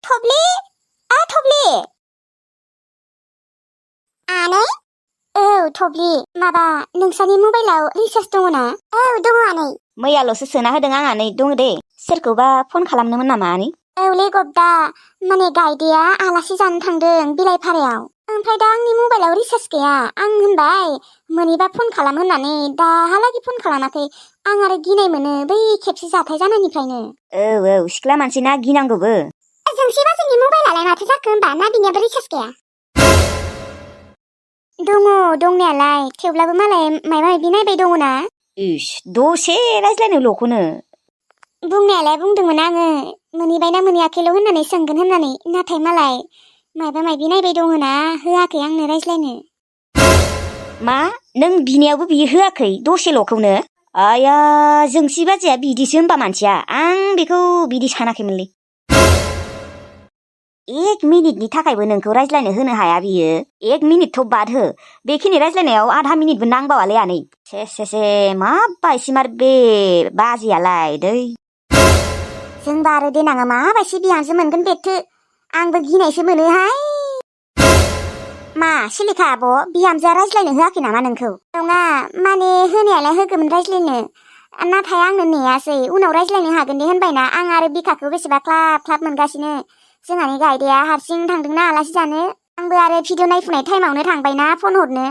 थब्लि थब्लि आनै थब्लि माबा नोंसानि मबाइलाव रिसार्ज दङ ना? दङ आनै। मैयाल'सो सोना होदों आं आनै दङ दे। सोरखौबा फन खालामनोमोन नामा आनै? औलै गब्दा माने गायदेया आलासि जानो थांदों बिलाइपारायाव। ओमफ्राय दा आंनि मबाइलाव रिसार्ज गैया। आं होनबाय मोनैबा फन खालाम होननानै दाहालागि फन खालामाखै। आं आरो गिनाय मोनो बै खेबसे जाथाय जानायनिफ्रायनो। औ सिख्ला मानसि ना गिनांगौबो। जोंसि बाजैनि मबाइलालाय माथो जाखो होनबा ना बिनियाबो रिसार्ज गैया? दङ दंनायालाय थेवब्लाबो मालाय माबा माबि नायबाय दङ ना। इस दसे रायज्लायनो ल'खौनो। बुंनायालाय बुंदोंमोन आङो मोनहैबायना मोनहैयाखैल' होननानै सोंगोन होननानै, नाथाय मालाय माबा माबि नायबाय दङ ना होआखै आंनो रायज्लायनो। मा नों बिनायावबो बियो होआखै दसेल'खौनो? आया जोंसि बाजैया बिदिसो होनबा मानसिया, आं बेखौ बिदि सानाखैमोनलै। 1 मिनिटनि थाखायबो नोंखौ रायज्लायनो होनो हाया बियो। 1 मिनिटथ' बाद हो, बेखिनि रायज्लायनायाव आधा मिनिटबो नांबावालै आनै। से माबा इसिमार बे बाजैयालाय दै। जोंबा आरो देनाङा माबायदि बिहामजो मोनगोन बेथो, आंबो गिनायसो मोनोहाय। मा सिलिखा आब' बिहामजोआ रायज्लायनो होआखै नामा नोंखौ? नङा माने होनायालाय होगौमोन रायज्लायनो, नाथाय आंनो नेयासै। उनाव रायज्लायनो हागोन दे होनबायना। आं आरो बिखाखौ बेसेबा ख्लाब ख्लाब मोनगासिनो। जोंहानि गायदेया हारसिं थांदोंना आलासि जानो। आंबो आरो भिडिअ नायफुनाय टाइमावनो थांबायना फन हरनो।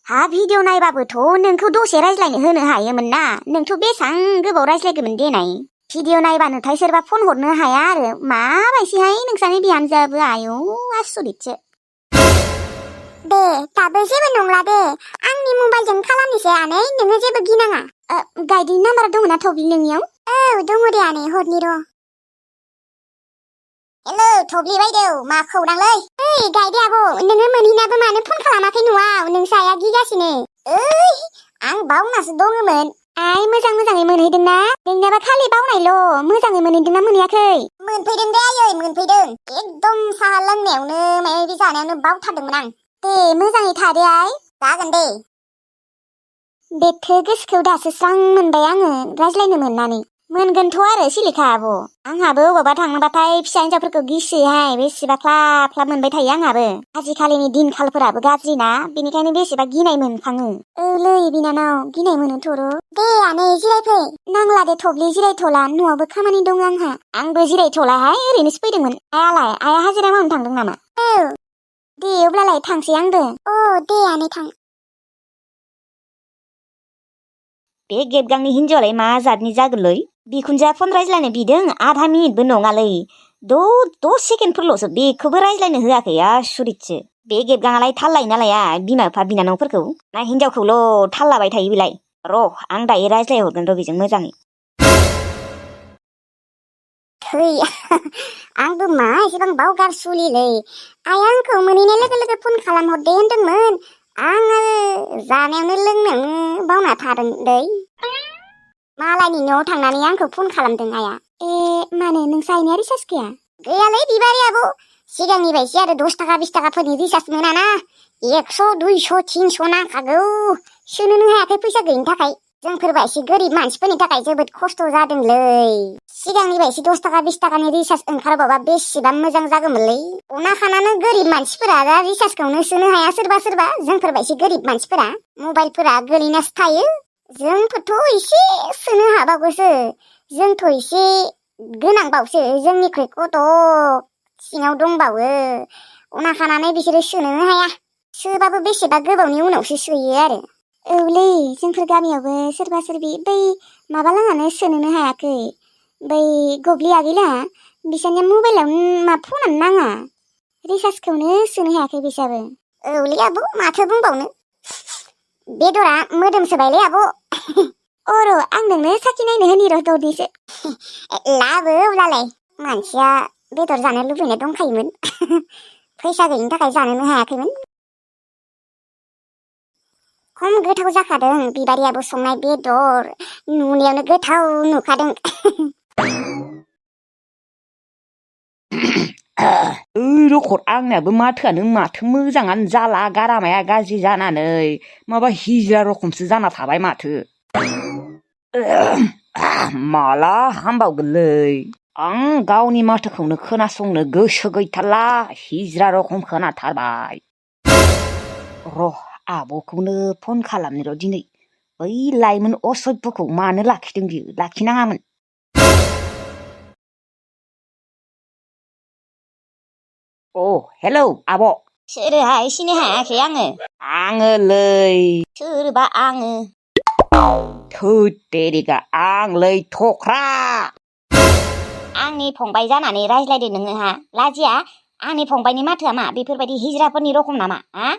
हा भिडिअ नायबाबोथ' नोंखौ दसे रायज्लायनो होनो हायोमोन ना। नोंथ' बेसां गोबाव रायज्लायगौमोन देनाय। भिडिअ नायबानोथाय सोरबा फन हरनो हाया आरो माबायदिहाय नोंसानि बिहामजोआबो आयौ आसरितसो। दे दाबो जेबो नंला दे, आंनि मबाइलजों खालामनोसै आनै, नोङो जेबो गिनाङा। गायदेनि नाम्बार दङ ना थब्लि नोंनियाव? दङ दे आनै हरनि र'। हेलौ थब्लि बायदेव मा खौरांलै? गायदे आब' नोङो मोनहैनाबो मानो फन खालामाखै न'आव? नोंसा आइया गिगासिनो। आं बावनासो दङमोन। आइ मोजाङै मोनहैदोंना? नोंनियाबा खालि बावनायल', मोजाङै मोनहैदोंना मोनहैयाखै? मोनफैदों दे आयै मोनफैदों। एकदम साहा लोंनायावनो माबा माबि जानायावनो बावथारदोंमोन आं। दे मोजाङै थादे आइ। जागोन दे। बेथो गोसोखौ दासो स्रां मोनबाय आङो रायज्लायनो मोननानै। मोनगोनथ' आरो सिलिखा आब'। आंहाबो अबावबा थांबाथाय फिसा हिनजावफोरखौ गिसोहाय, बेसेबा ख्लाब ख्लाब मोनबाय थायो आंहाबो। आजिखालिनि दिनखालफोराबो गाज्रि ना, बेनिखायनो बेसेबा गिनाय मोनखाङो। लै बिनानाव गिनाय मोनोथ' र'। दे आनै जिरायफै। नांला दे थब्लि जिरायथ'ला, न'आवबो खामानि दं आंहा। आंबो जिरायथ'लाहाय ओरैनोसो फैदोंमोन। आइया हाजिरा मावनो थांदों नामा? दे अब्लालाय थांसै आंबो। दे आनै थां। बे गेबगांनि हिन्जावलाय मा जातनि जागोनलै? बिखुनजोआ फन रायज्लायनो बिदों, आधा मिनिटबो नङालै। 10 सेकेन्डफोरल'सो, बेखौबो रायज्लायनो होआखै, आसरितसो। बे गेबगाङालाय थाल लायोना लाया बिमा बिफा बिनानावफोरखौ? ना हिन्जावखौल' थाल लाबाय थायो बिलाय? र' आं दायो रायज्लायहरगोन र' बेजों मोजाङै। आंबो मा एसेबां बावगारसुलिलै। आइया आंखौ मोनहैनाय लोगो लोगो फन खालामहरदे होनदोंमोन। आं आरो जानायावनो लोंनायावनो बावना थादों दै। मालायनि न'आव थांनानै आंखौ फन खालामदों आइया। मानो नोंसा आइनिया रिसार्ज गैया? गैयालै बिबारि आब'। सिगांनि बायदि आरो 10 थाखा 20 थाखाफोरनि रिसार्ज मोनाना। 100, 200, 300 नांखागौ। सोनोनो हायाखै फैसा गैयिनि थाखाय। जोंफोरबा एसे गोरिब मानसिफोरनि थाखाय जोबोद खस्थ' जादोंलै। सिगांनि बायदि 10 थाखा 20 थाखानि रिसार्ज ओंखारबाबा बेसेबां मोजां जागौमोनलै। अना खानानो गोरिब मानसिफोरा दा रिसार्जखौनो सोनो हाया सोरबा। जोंफोरबा एसे गोरिब मानसिफोरा मबाइलफोरा गोलैनासो थायो। जोंफोरथ' एसे सोनो हाबावगौसो। जोंथ' एसे गोनांबावसो, जोंनिख्रुइ कत' सिङाव दंबावो। अना खानानै बिसोरो सोनोनो हाया। सोबाबो बेसेबा गोबावनि उनावसो सोयो आरो। औलै जोंफोर गामियावबो सोरबा सोरबि बै माबालाङानो सोनोनो हायाखै। बै गब्लि आगैलाङा बिसोरनि मबाइलावनो मा फनानो नाङा। रिसार्जखौनो सोनो हायाखै बिसाबो। औलै आब' माथो बुंबावनो। बेदरा मोदोमसोबायलै आब'। र' आं नोंनो साखि नायनो होनि र' दरनिसो। लाबो अब्लालाय। मानसिया बेदर जानो लुबैनाय दंखायोमोन। फैसा गैयिनि थाखाय जानोनो हायाखैमोन। खम गोथाव जाखादों बिबारि आब' संनाय बेदर, नुनायावनो गोथाव नुखादों। रखर आंनियाबो माथोआनो माथो मोजाङानो जाला, गारामाया गाज्रि जानानै माबा हिजिरा रखमसो जाना थाबाय माथो। माला हामबावगोनलै? आं गावनि माथोखौनो खोनासंनो गोसो गैथारला हिज्रा रखम खोनाथारबाय। र' आब'खौनो फन खालामनो र' दिनै बै लाइमोन असभ्यखौ मानो लाखिदों बियो लाखिनाङामोन। अ हेलौ आब'। सोरहाय सिनाय हायाखै आङो। आङोलै। सोरबा आङो? थोद तेरिका आंलै थख्रा। आंनि फंबाय जानानै रायज्लायदो नोङो हा लाजिया? आंनि फंबायनि माथोआ मा बेफोरबायदि हिजराफोरनि रखम नामा हा?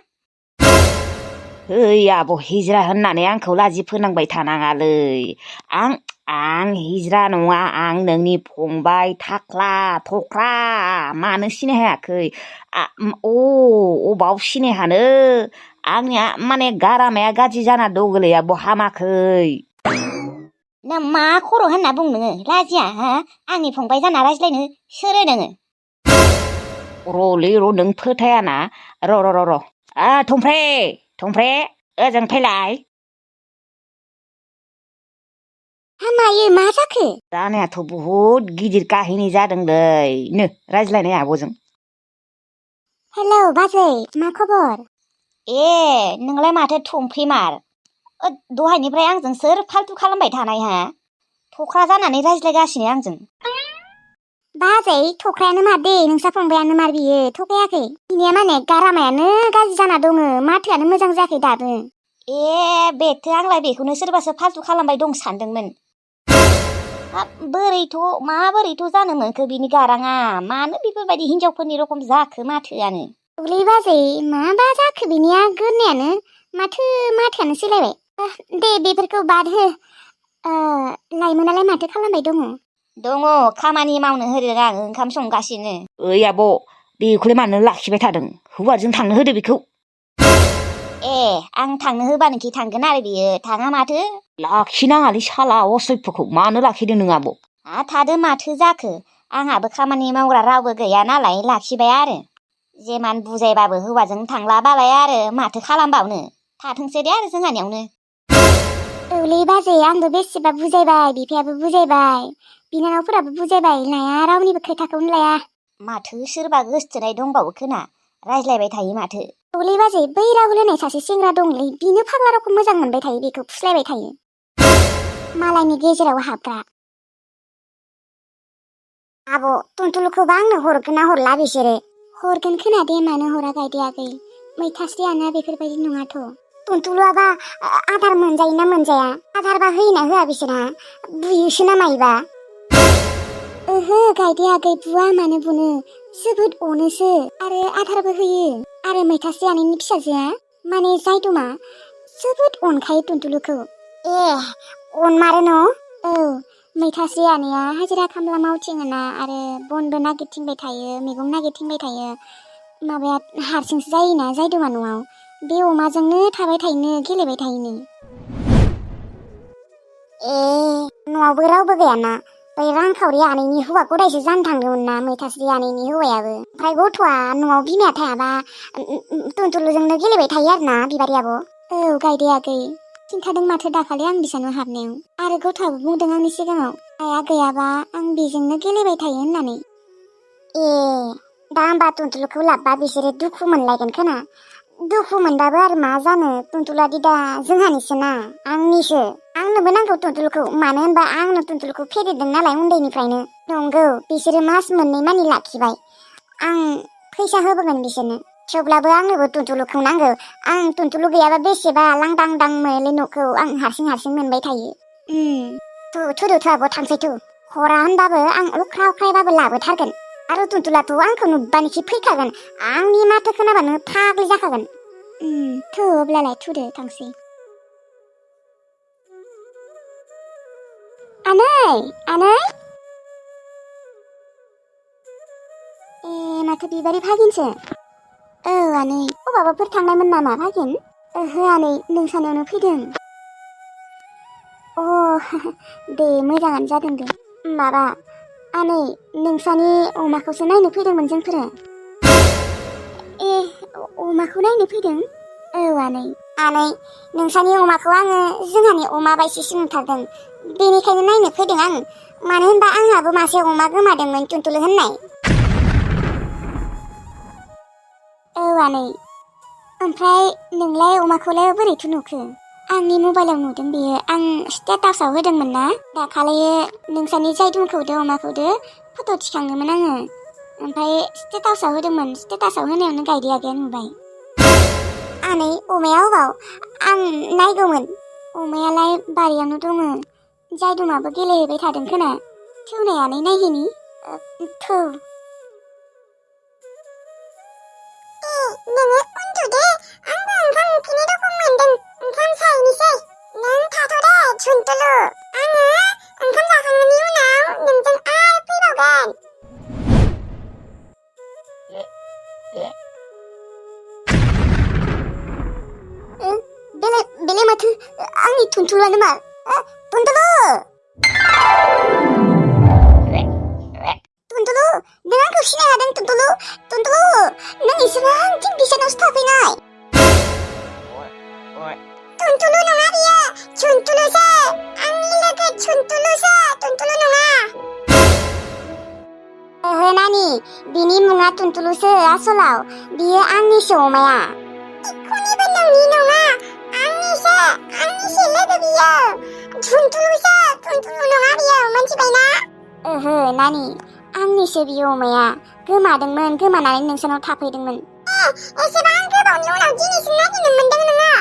ओइ आब' हिजरा होननानै आंखौ लाजि फोनांबाय थानाङालै। आं हिजरा नङा आं नोंनि फंबाय थाख्ला थख्रा मानो सिनाय हायाखै? अबाव सिनाय हानो आंनिया माने गारामाया गाज्रि जाना दंलै आब' हामाखै। नों मा खर' होनना बुं नोङो लाजिया हा? आंनि फंबाय जाना रायज्लायनो सोरो नोङो? र'लै र' नों फोथायाना र' थंफ्रे ओजों फैलाय। हामायो मा जाखो? जानायाथ' बहुद गिदिर काहिनि जादोंलै नो रायज्लायनाय आब'जों। हेलौ बाजै मा खबर? ए नोंलाय माथो थंफ्रिमार? दहायनिफ्राय आंजों सोर फाल्थु खालामबाय थानाय हा? थख्रा जानानै रायज्लायगासिनो आंजों। बाजै थख्रायानो मार दे नोंसा फंबायानो मार बियो थगायाखै। बिनिया माने गारामायानो गाज्रि जाना दङ माथोआनो मोजां जायाखै दाबो। ए बेथो आंलाय बेखौनो सोरबासो फाल्थु खालामबाय दं सानदोंमोन। माबोरैथ' जानो मोनखो बिनि गाराङा मानो बेफोरबायदि हिनजावफोरनि रखम जाखो माथोआनो? औलै बाजै माबा जाखो बिनिया गोरनायानो माथोआनो सोलायबाय। दे बेफोरखौ बाद हो। लाइमोनालाय माथो खालामबाय दङ? दङ खामानि मावनो होदों आं ओंखाम संगासिनो। ओइ आब' बेखौलाय मानो लाखिबाय थादों हौवाजों थांनो होदो बेखौ। ए आं थांनो होबानोखि थांगोन आरो बियो थाङा माथो? लाखिनाङालै साला असभ्यखौ मानो लाखिदों नों आब'? थादो माथो जाखो आंहाबो खामानि मावग्रा रावबो गैया नालाय लाखिबाय आरो। जेमान बुजायबाबो हौवाजों थांला बालाय आरो माथो खालामबावनो थाथोंसै दे आरो जोंहानियावनो। औलै बाजै आंबो बेसेबा बुजायबाय बिफायाबो बुजायबाय बिनानावफोराबो बुजायबाय लाया रावनिबो खोथाखौनो लाया। माथो सोरबा गोसथोनाय दंबावो खोना रायज्लायबाय थायो माथो। औलै बाजै बै राहुल होननाय सासे सेंग्रा दंलै बिनो फाग्ला रखम मोजां मोनबाय थायो बेखौ फुस्लायबाय थायो। मालायनि गेजेराव हाबग्रा। आब' टुनटुलुखौबा आंनो हरगोन ना हरला बिसोरो? हरगोन खोना दे मानो हरा गायदे आगै मैथास्रियाना बेफोरबायदि नङाथ'। टुनटुलुआबा आदार मोनजायोना मोनजाया? आदारबा होयोना होआ बिसोरहा? बुयोसो ना मायोबा? ओहो गायदे आगै बुवा मानो बुनो जोबोद अनोसो आरो आदारबो होयो। आरो मैथास्रि आनैनि फिसाजोआ माने जायदुमा जोबोद अनखायो टुनटुलुखौ। ए अनमारो न'? औ मैथास्रि आनैया हाजिरा खामला मावथिङोना आरो बनबो नागिरथिंबाय थायो मैगं नागिरथिंबाय थायो। माबाया हारसिंसो जायोना जायदुमा न'आव बे अमाजोंनो थाबाय थायोनो गेलेबाय थायोनो। ए न'आवबो रावबो गैयाना बै रांखावरि आनैनि हौवा गदायसो जानो थांदोंमोन ना मैथास्रि आनैनि हौवायाबो। ओमफ्राय गथ'आ न'आव बिमाया थायाबा टुनटुलुजोंनो गेलेबाय थायो आरोना बिबारि आब'। औ गायदे आगै खिन्थादों माथो दाखालि आं बिसानाव हाबनायाव आरो गथ'आबो बुंदों आंनि सिगाङाव आइया गैयाबा आं बेजोंनो गेलेबाय थायो होननानै। ए दा होमबा टुनटुलुखौ लाबबा बिसोरो दुखु मोनलायगोन खोना? दुखु मोनबाबो आरो मा जानो टुनटुलुआदि दा जोंहानिसोना आंनिसो। आंनोबो नांगौ टुनटुलुखौ मानो होनबा आंनो टुनटुलुखौ फेदेरदों नालाय उन्दैनिफ्रायनो। नंगौ बिसोरो मास मोननै मानि लाखिबाय आं फैसा होबोगोन बिसोरनो। थेवब्लाबो आंनोबो टुनटुलुखौ नांगौ। आं टुनटुलु गैयाबा बेसेबा लांदां दां मोनोलै न'खौ आं हारसिं मोनबाय थायो। थुदो आब' थांसै थु हरा होनबाबो आं अख्रा अख्रायबाबो लाबोथारगोन। आरो टुनटुलाथ' आंखौ नुबानोखि फैखागोन आंनि माथो खोनाबानो फाग्लि जाखागोन। थु अब्लालाय थुदो थांसै। आनै ए माथो बिबारि भागिनसो। औ आनै अबावबाफोर थांनायमोन नामा भागिन? ओहो आनै नोंसानियावनो फैदों। अ दे मोजाङानो जादों दे। माबा आनै नोंसानि अमाखौसो नायनो फैदोंमोन जोंफोरो। ए अमाखौ नायनो फैदों? औ आनै नोंसानि अमाखौ आङो जोंहानि अमा बायदिसो नुथारदों बेनिखायनो नायनो फैदों आं। मानो होनबा आंहाबो मासे अमा गोमादोंमोन टुनटुलु होननाय। औ आनै, ओमफ्राय नोंलाय अमाखौलाय बोरैथो नुखो? आंनि मबाइलाव नुदों बेयो, आं स्टेटासाव होदोंमोन ना दाखालियो नोंसानि जायदुंखौदो अमाखौदो फट' थिखांदोंमोन आङो, ओमफ्राय स्टेटासाव होदोंमोन, स्टेटासाव होनायावनो गायदे आगैया नुबाय। आनै अमाया अबाव? आं नायगौमोन। अमायालाय बारियावनो दङ, जायदुमाबो गेलेहैबाय थादों खोना। थौनाय आनै नायहैनि। थौ। नोङो उन्दुदो, आंबो ओंखाम उखैनाय रखम मोनदों, ओंखाम सायनोसै। नों थाथ'दे टुनटुलु, आङो ओंखाम जाखांनायनि उनाव नोंजों आरो फैबावगोन। बेलाय माथो आंनि टुनटुलुआनो मा? टुनटुलु! टुनटुलु, नों आंखौ सिनाय हादों टुनटुलु? टुनटुलु, नों इसिबांथिं बिसानावसो थाफैनाय? टुनटुलु नङा बियो, टुनटुलुसो, आंनि लोगो टुनटुलुसो, टुनटुलु नङा। ओहो नानि, बिनि मुङा टुनटुलुसो आसलाव, बियो आंनिसो अमाया। इखनिबो नोंनि नङा, आंनिसो लोगो बियो, टुनटुलुसो, टुनटुलु नङा बियो, मोनथिबायना? ओहो नानि, आंनिसो बियो अमाया, गोमादोंमोन, गोमानानै नोंसानाव थाफैदोंमोन। एसेबां गोबावनि उनाव दिनैसो नागिरनो मोनदों नोङो?